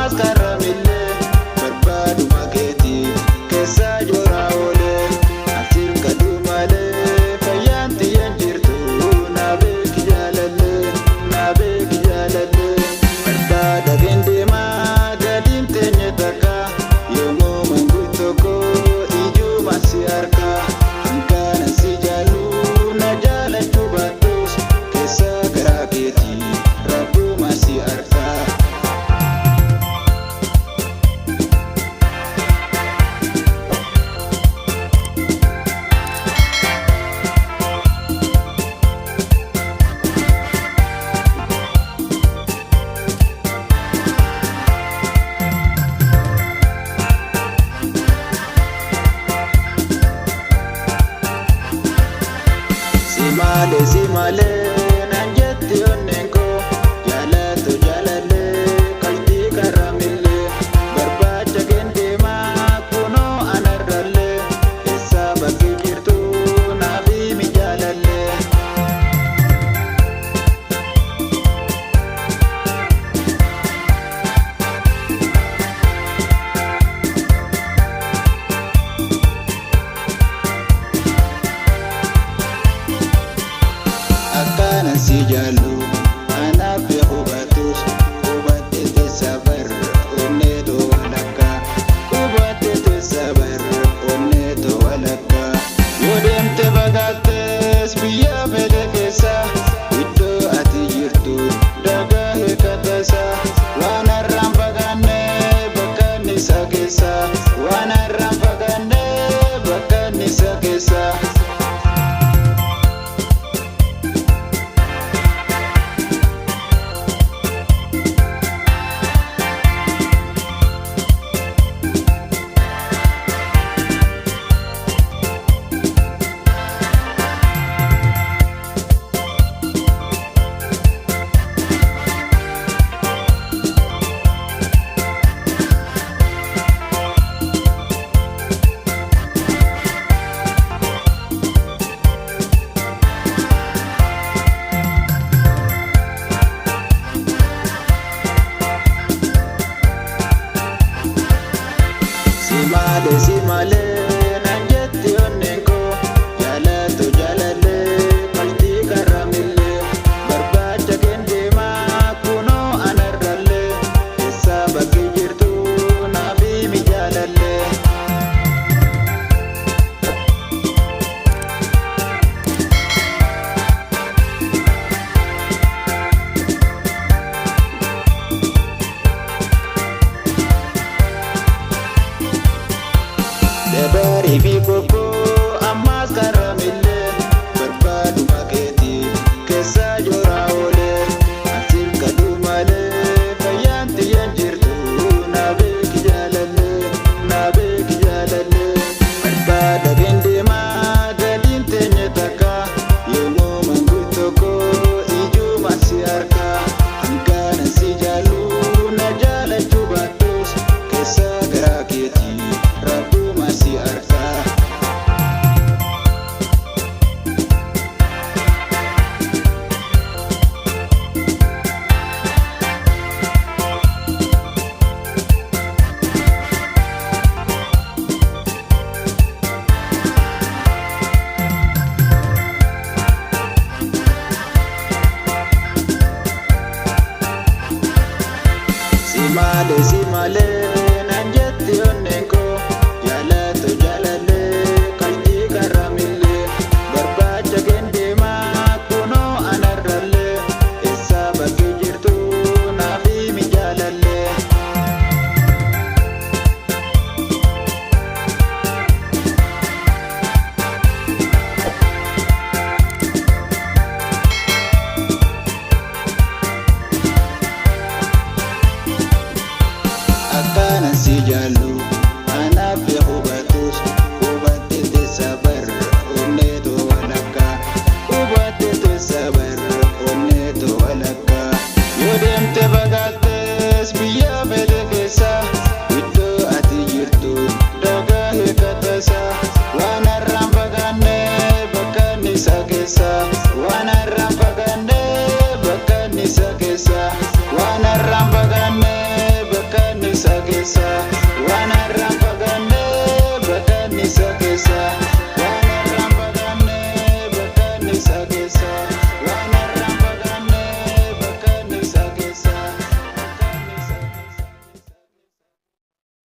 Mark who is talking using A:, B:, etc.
A: Ammaas karramillee barbaaduma keetiif keessa jooraa oolee. Asirkadhu malee fayyaan xiyyan jirtu naa beeki jaalallee naa beeki jaalallee. Barbaada kendeemaa gadiin teenye takka yommuu manguutu tokko ijuma si harka. Hanqaana si jaallu na jaalachuu baattus keessa garaa keetii rabbuma si harka. Si malee si malee naan jetti onneen koo jaalatu jaalallee qalbii karramillee barbaacha kendeemaa kunoo anarrallee eessa bakki jirtu naaf himi jaalallee. Akkana si jaallu anaaf hubatus hubatte teessa bar onneetu walakka hubatte teessa bar onneetu walakka yoo deemte fagaattees biyya fedhe keessa iddoo ati jirtu dagaa hirkatasa waan har'aan fagaanne bakka isa keessa waan har'aan fagaanne bakka isa keessa. Si malee si malee naan jetti onneen koo jaalatu jaalallee qalbii karramillee barbaacha kendeemaa kunoo anarrallee eessa bakki jirtu naaf himi jaalallee. Dabarii fi bobboo ammaas karramillee barbaaduma keetiif keessa jooraa oolee asirkadhu malee fayyaan xiyyan jirtu naa beeki jaalallee naa beeki jaalallee. Barbaada kendeemaa gadiin teenye takka yommuu manguutu tokko ijuma si harka hanqaana si jaallu na jaalachuu baattus keessa garaa keetii rabbuma si harka. Si malee si malee naan jetti onneen koo jaalatu jaalallee qalbii karramillee barbaacha kendeemaa kunoo anarrallee eessa bakki jirtu naaf himi jaalallee. Akkana si jaallu